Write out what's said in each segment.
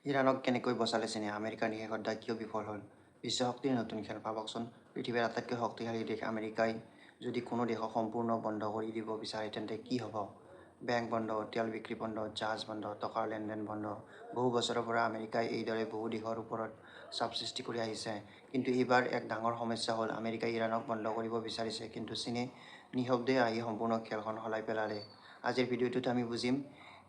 ইৰাণক কেনেকৈ বচালে চীনে? আমেৰিকাৰ নিষেধাজ্ঞা কিয় বিফল হ'ল? বিশ্ব শক্তিৰ নতুন খেল। ভাবকচোন, পৃথিৱীৰ আটাইতকৈ শক্তিশালী দেশ আমেৰিকাই যদি কোনো দেশক সম্পূৰ্ণ বন্ধ কৰি দিব বিচাৰে তেন্তে কি হ'ব? বেংক বন্ধ, তেল বিক্ৰী বন্ধ, জাহাজ বন্ধ, টকাৰ লেনদেন বন্ধ। বহু বছৰৰ পৰা আমেৰিকাই এইদৰে বহু দেশৰ ওপৰত চাপ সৃষ্টি কৰি আহিছে। কিন্তু এইবাৰ এক ডাঙৰ সমস্যা হ'ল। আমেৰিকাই ইৰাণক বন্ধ কৰিব বিচাৰিছে, কিন্তু চীনে নিঃশব্দে আহি সম্পূৰ্ণ খেলখন সলাই পেলালে। আজিৰ ভিডিঅ'টোত আমি বুজিম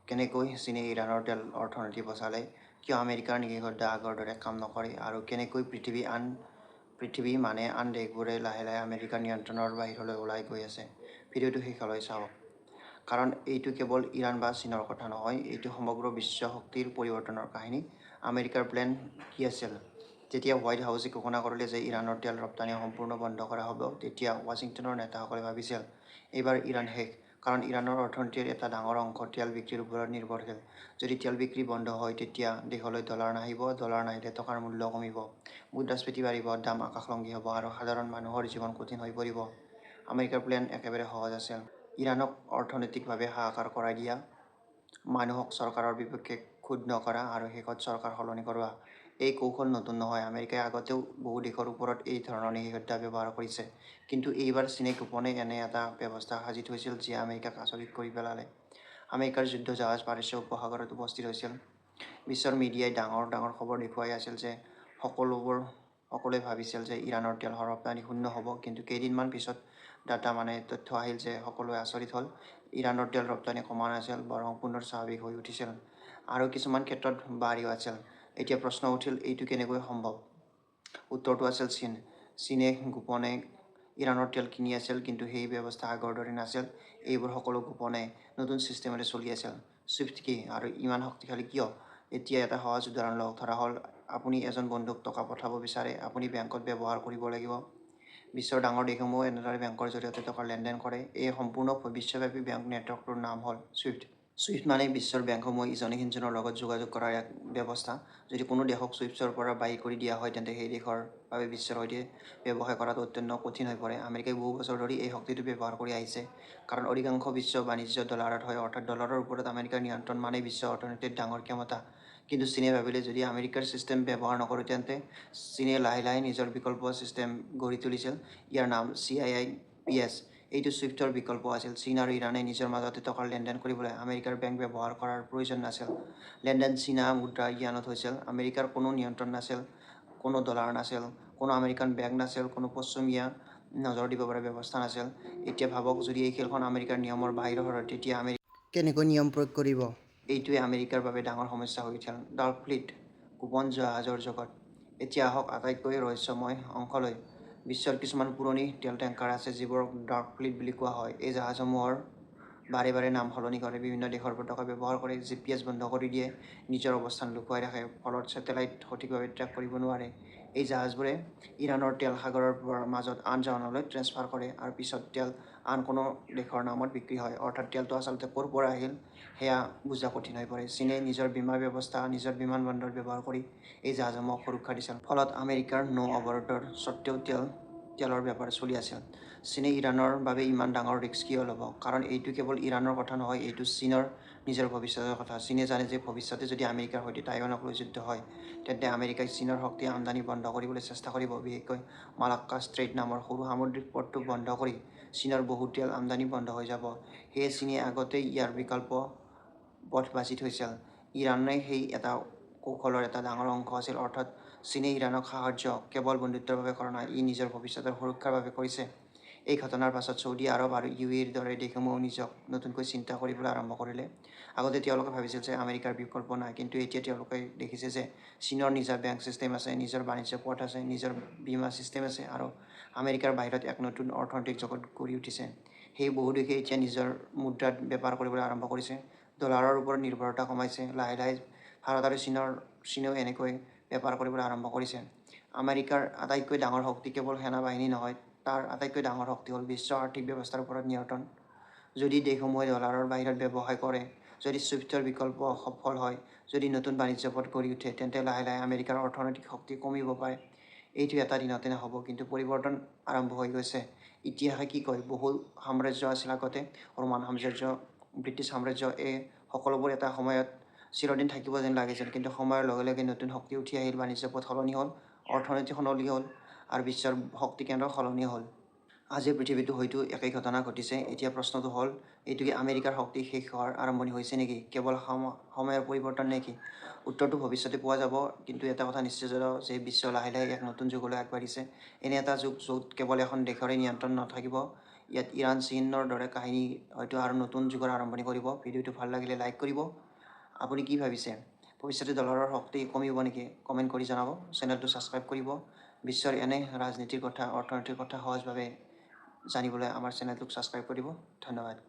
কেনেকৈ চীনে ইৰাণৰ তেল অৰ্থনীতি বচালে, কিয় আমেৰিকাৰ নিষেধাজ্ঞা আগৰ দৰে কাম নকৰে আৰু কেনেকৈ পৃথিৱী মানে আন দেশবোৰে লাহে লাহে আমেৰিকাৰ নিয়ন্ত্ৰণৰ বাহিৰলৈ ওলাই গৈ আছে। ভিডিঅ'টো শেষলৈ চাওক। কাৰণ এইটো কেৱল ইৰাণ বা চীনৰ কথা নহয়, এইটো সমগ্ৰ বিশ্ব শক্তিৰ পৰিৱৰ্তনৰ কাহিনী। আমেৰিকাৰ প্লেন কি আছিল? যেতিয়া হোৱাইট হাউছে ঘোষণা কৰিলে যে ইৰাণৰ তেল ৰপ্তানি সম্পূৰ্ণ বন্ধ কৰা হ'ব, তেতিয়া ৱাশ্বিংটনৰ নেতাসকলে ভাবিছিল, এইবাৰ ইৰাণ শেষ। কাৰণ ইৰাণৰ অৰ্থনীতিৰ এটা ডাঙৰ অংশ তেল বিক্ৰীৰ ওপৰত নিৰ্ভৰশীল। যদি তেল বিক্ৰী বন্ধ হয়, তেতিয়া দেশলৈ ডলাৰ নাহিব। ডলাৰ নাহিলে টকাৰ মূল্য কমিব, মুদ্ৰাস্ফীতি বাঢ়িব, দাম আকাশলংঘী হ'ব আৰু সাধাৰণ মানুহৰ জীৱন কঠিন হৈ পৰিব। আমেৰিকাৰ প্লেন একেবাৰে সহজ আছিল। ইৰাণক অৰ্থনৈতিকভাৱে হাহাকাৰ কৰাই দিয়া, মানুহক চৰকাৰৰ বিপক্ষে ক্ষুব্ধ কৰা আৰু শেষত চৰকাৰ সলনি কৰোৱা। এই কৌশল নতুন নহয়। আমেৰিকাই আগতেও বহু দেশৰ ওপৰত এই ধৰণৰ নিষেধাজ্ঞা ব্যৱহাৰ কৰিছে। কিন্তু এইবাৰ চীনে গোপনে এনে এটা ব্যৱস্থা সাজি থৈছিল যিয়ে আমেৰিকাক আচৰিত কৰি পেলালে। আমেৰিকাৰ যুদ্ধ জাহাজ পাৰস্য উপসাগৰত উপস্থিত হৈছিল। বিশ্বৰ মিডিয়াই ডাঙৰ ডাঙৰ খবৰ দেখুৱাই আছিল যে সকলোৱে ভাবিছিল যে ইৰাণৰ তেল ৰপ্তানি শূন্য হ'ব। কিন্তু কেইদিনমান পিছত ডাটা মানে তথ্য আহিল যে সকলোৱে আচৰিত হ'ল। ইৰাণৰ তেল ৰপ্তানি কমা নাছিল, বৰং পুনৰ স্বাভাৱিক হৈ উঠিছিল আৰু কিছুমান ক্ষেত্ৰত বাঢ়িও আছিল। এতিয়া প্ৰশ্ন উঠিল, এইটো কেনেকৈ সম্ভৱ? উত্তৰটো আছিল চীন। চীনে গোপনে ইৰাণৰ তেল কিনি আছিল, কিন্তু সেই ব্যৱস্থা আগৰ দৰে নাছিল। এইবোৰ সকলো গোপনে নতুন ছিষ্টেমেৰে চলি আছিল। ছুইফ্ট কি আৰু ইমান শক্তিশালী কিয়? এতিয়া এটা সহজ উদাহৰণ লওক। ধৰা হ'ল আপুনি এজন বন্ধুক টকা পঠাব বিচাৰে। আপুনি বেংকত ব্যৱহাৰ কৰিব লাগিব। বিশ্বৰ ডাঙৰ দেশসমূহে এনেদৰে বেংকৰ জৰিয়তে টকাৰ লেনদেন কৰে। এই সম্পূৰ্ণ বিশ্বব্যাপী বেংক নেটৱৰ্কটোৰ নাম হ'ল ছুইফ্ট। ছুইফ্ট মানে বিশ্বৰ বেংকসমূহে ইজনে সিজনৰ লগত যোগাযোগ কৰাৰ এক ব্যৱস্থা। যদি কোনো দেশক ছুইফ্টৰ পৰা বাহিৰ কৰি দিয়া হয়, তেন্তে সেই দেশৰ বাবে বিশ্বৰ সৈতে ব্যৱসায় কৰাটো অত্যন্ত কঠিন হৈ পৰে। আমেৰিকাই বহু বছৰ ধৰি এই শক্তিটো ব্যৱহাৰ কৰি আহিছে। কাৰণ অধিকাংশ বিশ্ব বাণিজ্য ডলাৰত হয়, অৰ্থাৎ ডলাৰৰ ওপৰত আমেৰিকাৰ নিয়ন্ত্ৰণ মানেই বিশ্ব অৰ্থনীতিৰ ডাঙৰ ক্ষমতা। কিন্তু চীনে ভাবিলে, যদি আমেৰিকাৰ ছিষ্টেম ব্যৱহাৰ নকৰোঁ তেন্তে? চীনে লাহে লাহে নিজৰ বিকল্প ছিষ্টেম গঢ়ি তুলিছিল। ইয়াৰ নাম চিআইআইপিএছ। এইটো ছুইফ্টৰ বিকল্প আছিল। চীন আৰু ইৰাণে নিজৰ মাজতে টকাৰ লেনদেন কৰিবলৈ আমেৰিকাৰ বেংক ব্যৱহাৰ কৰাৰ প্ৰয়োজন নাছিল। লেনদেন চীনা মুদ্ৰা য়ুৱানত হৈছিল। আমেৰিকাৰ কোনো নিয়ন্ত্ৰণ নাছিল, কোনো ডলাৰ নাছিল, কোনো আমেৰিকান বেংক নাছিল, কোনো পশ্চিমীয়া নজৰ দিব পৰা ব্যৱস্থা নাছিল। এতিয়া ভাবক, যদি এই খেলখন আমেৰিকাৰ নিয়মৰ বাহিৰৰ হয়, তেতিয়া আমেৰিকা কেনেকৈ নিয়ম প্ৰয়োগ কৰিব? এইটোৱে আমেৰিকাৰ বাবে ডাঙৰ সমস্যা হৈ উঠিল। ডাৰ্ক ফ্লীট, গোপন জাহাজৰ জগত। এতিয়া আহক আটাইতকৈ ৰহস্যময় অংশলৈ। বিশ্বৰ কিছুমান পুৰণি তেল টেংকাৰ আছে যিবোৰক ডাৰ্ক ফ্লীট বুলি কোৱা হয়। এই জাহাজসমূহৰ বাৰে বাৰে নাম সলনি কৰে, বিভিন্ন দেশৰ পতাকা ব্যৱহাৰ কৰে, জিপিএছ বন্ধ কৰি দিয়ে, নিজৰ অৱস্থান লুকুৱাই ৰাখে, ফলত ছেটেলাইট সঠিকভাৱে ট্ৰেক কৰিব নোৱাৰে। এই জাহাজবোৰে ইৰাণৰ তেল সাগৰৰ মাজত আন জাহাজলৈ ট্ৰেন্সফাৰ কৰে আৰু পিছত তেল আন কোনো দেশৰ নামত বিক্ৰী হয়। অৰ্থাৎ তেলটো আচলতে ক'ৰ পৰা আহিল সেয়া বুজা কঠিন হৈ পৰে। চীনে নিজৰ বীমা ব্যৱস্থা, নিজৰ বিমানবন্দৰ ব্যৱহাৰ কৰি এই জাহাজসমূহক সুৰক্ষা দিছিল। ফলত আমেৰিকাৰ নৌ অৱৰোধৰ স্বত্বেও তেলৰ বেপাৰ চলি আছিল। চীনে ইৰাণৰ বাবে ইমান ডাঙৰ ৰিস্ক কিয় ল'ব? কাৰণ এইটো কেৱল ইৰাণৰ কথা নহয়, এইটো চীনৰ নিজৰ ভৱিষ্যতৰ কথা। চীনে জানে যে ভৱিষ্যতে যদি আমেৰিকাৰ সৈতে টাইৱানক লৈ যুদ্ধ হয়, তেন্তে আমেৰিকাই চীনৰ শক্তি আমদানি বন্ধ কৰিবলৈ চেষ্টা কৰিব। বিশেষকৈ মালাক্কা ষ্ট্ৰেইট নামৰ সৰু সামুদ্ৰিক পথটো বন্ধ কৰি চীনৰ বহু তেল আমদানি বন্ধ হৈ যাব। সেয়ে চীনে আগতেই ইয়াৰ বিকল্প পথ বাছি থৈছিল। ইৰাণে সেই এটা কৌশলৰ এটা ডাঙৰ অংশ আছিল। অৰ্থাৎ চীনে ইৰাণক সাহায্য কেৱল বন্ধুত্বৰ বাবে কৰা নাই, ই নিজৰ ভৱিষ্যতৰ সুৰক্ষাৰ বাবে কৰিছে। এই ঘটনাৰ পাছত ছৌদি আৰৱ আৰু ইউএইৰ দৰে দেশসমূহেও নিজক নতুনকৈ চিন্তা কৰিবলৈ আৰম্ভ কৰিলে। আগতে তেওঁলোকে ভাবিছিল যে আমেৰিকাৰ বিকল্প নাই, কিন্তু এতিয়া তেওঁলোকে দেখিছে যে চীনৰ নিজা বেংক ছিষ্টেম আছে, নিজৰ বাণিজ্য পথ আছে, নিজৰ বীমা ছিষ্টেম আছে আৰু আমেৰিকাৰ বাহিৰত এক নতুন অৰ্থনৈতিক জগত গঢ়ি উঠিছে। সেই বহু দেশে এতিয়া নিজৰ মুদ্ৰাত বেপাৰ কৰিবলৈ আৰম্ভ কৰিছে, ডলাৰৰ ওপৰত নিৰ্ভৰতা কমাইছে। লাহে লাহে ভাৰত আৰু চীনেও এনেকৈ বেপাৰ কৰিবলৈ আৰম্ভ কৰিছে। আমেৰিকাৰ আটাইতকৈ ডাঙৰ শক্তি কেৱল সেনাবাহিনী নহয়, তাৰ আটাইতকৈ ডাঙৰ শক্তি হ'ল বিশ্ব আৰ্থিক ব্যৱস্থাৰ ওপৰত নিয়ন্ত্ৰণ। যদি দেশসমূহে ডলাৰৰ বাহিৰত ব্যৱসায় কৰে, যদি ছুইফ্টৰ বিকল্প সফল হয়, যদি নতুন বাণিজ্য পথ গঢ়ি উঠে, তেন্তে লাহে লাহে আমেৰিকাৰ অৰ্থনৈতিক শক্তি কমিব পাৰে। এইটো এটা দিনতে নহ'ব, কিন্তু পৰিৱৰ্তন আৰম্ভ হৈ গৈছে। ইতিহাসে কি কয়? বহু সাম্ৰাজ্য আছিল আগতে, ৰোমান সাম্ৰাজ্য, ব্ৰিটিছ সাম্ৰাজ্য, এই সকলোবোৰ এটা সময়ত চিৰদিন থাকিব যেন লাগিছিল। কিন্তু সময়ৰ লগে লগে নতুন শক্তি উঠি আহিল, বাণিজ্য পথ সলনি হ'ল, অৰ্থনীতি সলনি হ'ল আৰু বিশ্বৰ শক্তি কেন্দ্ৰ সলনি হ'ল। আজিৰ পৃথিৱীতো হয়তো একেই ঘটনা ঘটিছে। এতিয়া প্ৰশ্নটো হ'ল, এইটো কি আমেৰিকাৰ শক্তি শেষ হোৱাৰ আৰম্ভণি হৈছে নেকি? কেৱল সময়ৰ পৰিৱৰ্তন নেকি? উত্তৰটো ভৱিষ্যতে পোৱা যাব। কিন্তু এটা কথা নিশ্চিত যে বিশ্ব লাহে লাহে এক নতুন যুগলৈ আগবাঢ়িছে। এনে এটা যুগ য'ত কেৱল এখন দেশৰে নিয়ন্ত্ৰণ নাথাকিব। ইয়াত ইৰাণ, চীনৰ দৰে কাহিনী হয়তো আৰু নতুন যুগৰ আৰম্ভণি কৰিব। ভিডিঅ'টো ভাল লাগিলে লাইক কৰিব। আপুনি কি ভাবিছে? ভৱিষ্যতে ডলাৰৰ শক্তি কমিব নেকি? কমেণ্ট কৰি জনাব। চেনেলটো ছাবস্ক্ৰাইব কৰিব। বিশ্বৰ এনে ৰাজনীতিৰ কথা, অৰ্থনীতিৰ কথা সহজভাৱে জানিবলৈ আমাৰ চেনেলটোক ছাবস্ক্ৰাইব কৰিব। ধন্যবাদ।